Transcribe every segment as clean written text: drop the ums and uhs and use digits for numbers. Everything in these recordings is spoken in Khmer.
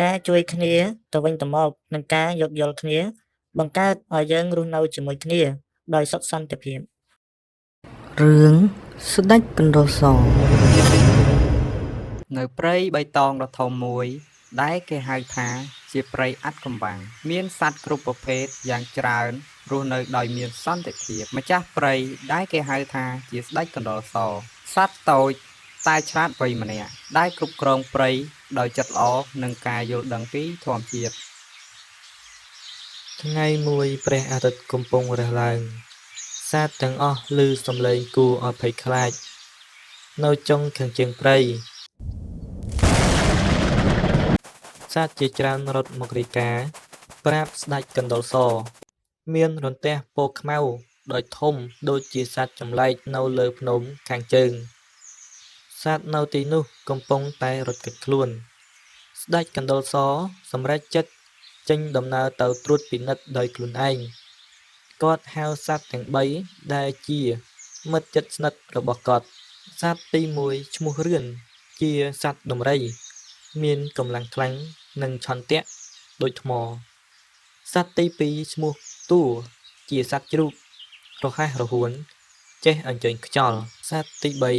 ការជួយគ្នាទៅវិញទៅមក និងការយោគយល់គ្នា បង្កើតឲ្យយើងរស់នៅជាមួយគ្នាដោយសុខសន្តិភាព រឿងស្ដេចកណ្ដុរស នៅព្រៃបៃតងដ៏ធំមួយ ដែលគេហៅថាជាព្រៃអាថ៌កំបាំង មានសត្វគ្រប់ប្រភេទយ៉ាងច្រើនរស់នៅដោយមានសន្តិភាព ម្ចាស់ព្រៃដែលគេហៅថាជាស្ដេចកណ្ដុរស សត្វតូចតែឆ្លាតវៃម្នាក់ ដែលគ្រប់គ្រងព្រៃដោយចិត្តល្អនិងការយល់ដឹងពីធម្មជាតិ ថ្ងៃមួយព្រះអាទិត្យកំពុងរះឡើង សត្វទាំងអស់ឮសំឡេងគួរឲ្យភ័យខ្លាចនៅចុងខាងជើងព្រៃ សត្វជាច្រើនរត់មករាយការណ៍ប្រាប់ស្ដេចកណ្ដុរស មានរន្ទះពណ៌ខ្មៅដ៏ធំដូចជាសត្វចម្លែកនៅលើភ្នំខាងជើង សត្វនៅទីនោះកំពុងតែរត់គេចខ្លួន ស្ដេចកណ្ដុរសសម្រេចចិត្តចេញដំណើរទៅត្រួតពិនិត្យដោយខ្លួនឯង គាត់ហៅសត្វទាំងបីដែលជាមិត្តជិតស្និទ្ធរបស់គាត់ សត្វទីមួយឈ្មោះរឿន ជាសត្វដំរី មានកម្លាំងខ្លាំងនិងឆន្ទៈដូចថ្ម សត្វទីពីរឈ្មោះតួ ជាសត្វជ្រូក រហ័សរហួន ចេះអញ្ជើញខ្យល់ សត្វទីបី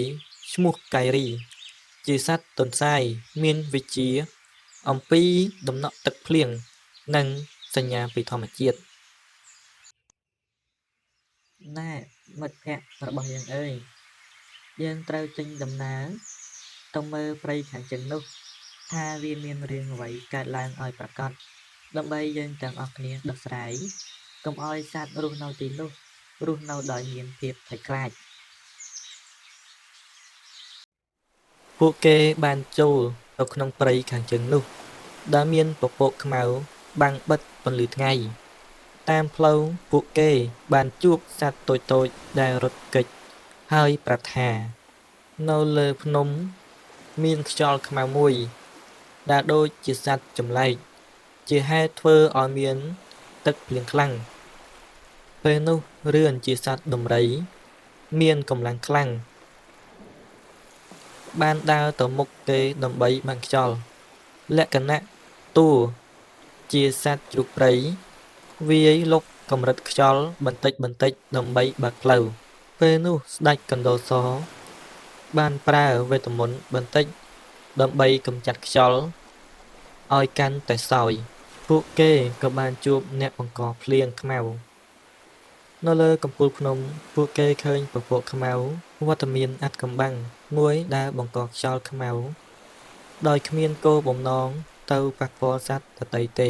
ឈ្មោះកៃរី ជាសត្វទន្សាយ មានវិជ្ជាអំពីតំណក់ទឹកភ្លៀង និងសញ្ញាពីធម្មជាតិ ណែមិត្តភក្តិរបស់យើងអើយ យើងត្រូវចេញដំណើរទៅមើលព្រៃខាងជើងនោះ ថាវាមានរឿងអ្វីកើតឡើងឲ្យប្រាកដ ដើម្បីយើងទាំងអស់គ្នាដោះស្រាយ កុំឲ្យសត្វរស់នៅទីនោះ រស់នៅដោយមានភាពភ័យខ្លាច ពួកគេបានចូលទៅក្នុងព្រៃខាងជើងនោះ ដែលមានពពកខ្មៅបាំងបិទពន្លឺថ្ងៃ តាមផ្លូវពួកគេបានជួបសត្វតូចៗដែលរត់គេចហើយប្រាប់ថា នៅលើភ្នំមានខ្យល់ខ្មៅមួយ ដែលដូចជាសត្វចម្លែក ជាហេតុធ្វើឲ្យមានទឹកភ្លៀងខ្លាំង ពេលនោះរឿនជាសត្វដំរី មានកម្លាំងខ្លាំង បានដើរទៅមុខគេដើម្បីបាំងខ្យល់ លក្ខណៈតួជាសត្វជ្រូកព្រៃ វាយលុកកម្រិតខ្យល់បន្តិចៗដើម្បីបើកផ្លូវ ពេលនោះស្ដេចកណ្ដុរសបានប្រើវេទមន្តបន្តិចដើម្បីកម្ចាត់ខ្យល់ឲ្យកាន់តែសោយ ពួកគេក៏បានជួបអ្នកបង្កភ្លៀងខ្មៅ នៅលើកំពូលភ្នំពួកគេឃើញពពកខ្មៅវត្តមានអាថ៌កំបាំងមួយដែលបង្កខ្យល់ខ្មៅដោយគ្មានគោលបំណងទៅប៉ះពាល់សត្វដទៃទេ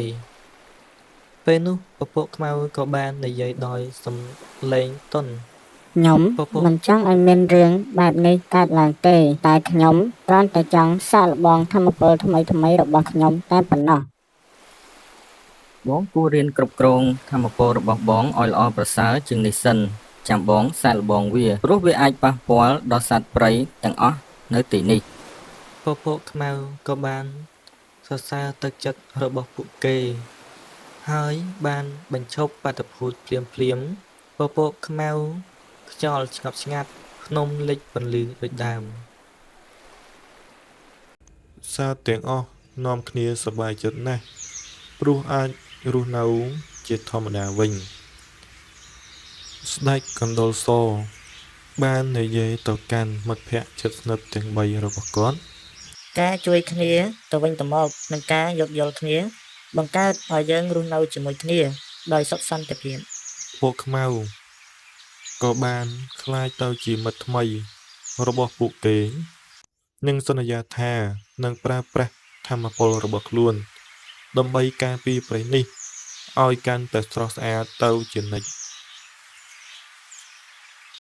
ពេលនោះពពកខ្មៅក៏បាននិយាយដោយសំឡេងទន់ ខ្ញុំ ពពក មិនចង់ឲ្យមានរឿងបែបនេះកើតឡើងទេ តែខ្ញុំគ្រាន់តែចង់សាកល្បងថាមពលថ្មីៗរបស់ខ្ញុំតែប៉ុណ្ណោះ បងគួររៀនគ្រប់គ្រងថាមពលរបស់បងឲ្យល្អប្រសើរជាងនេះសិន ចាំបងសាកល្បងវា ព្រោះវាអាចប៉ះពាល់ដល់សត្វព្រៃទាំងអស់នៅទីនេះ ពពកខ្មៅក៏បានសរសើរទឹកចិត្តរបស់ពួកគេ ហើយបានបញ្ឈប់បាតុភូតភ្លាមៗ ពពកខ្មៅខ្យល់ស្ងប់ស្ងាត់ ភ្នំលិចពន្លឺដូចដើម សត្វទាំងអស់នាំគ្នាសប្បាយចិត្តណាស់ ព្រោះអាចរស់នៅជាធម្មតាវិញ ស្ដេចកណ្ដុរសបាននិយាយទៅកាន់មិត្តភក្តិជិតស្និទ្ធទាំងបីរបស់គាត់ ការជួយគ្នាទៅវិញទៅមក និងការយោគយល់គ្នា បង្កើតឲ្យយើងរស់នៅជាមួយគ្នាដោយសុខសន្តិភាព ពួកខ្មៅក៏បានក្លាយទៅជាមិត្តថ្មីរបស់ពួកគេ និងសន្យាថានឹងប្រើប្រាស់ថាមពលរបស់ខ្លួន ដើម្បីការពារព្រៃនេះឲ្យកាន់តែស្រស់ស្អាតទៅជានិច្ច។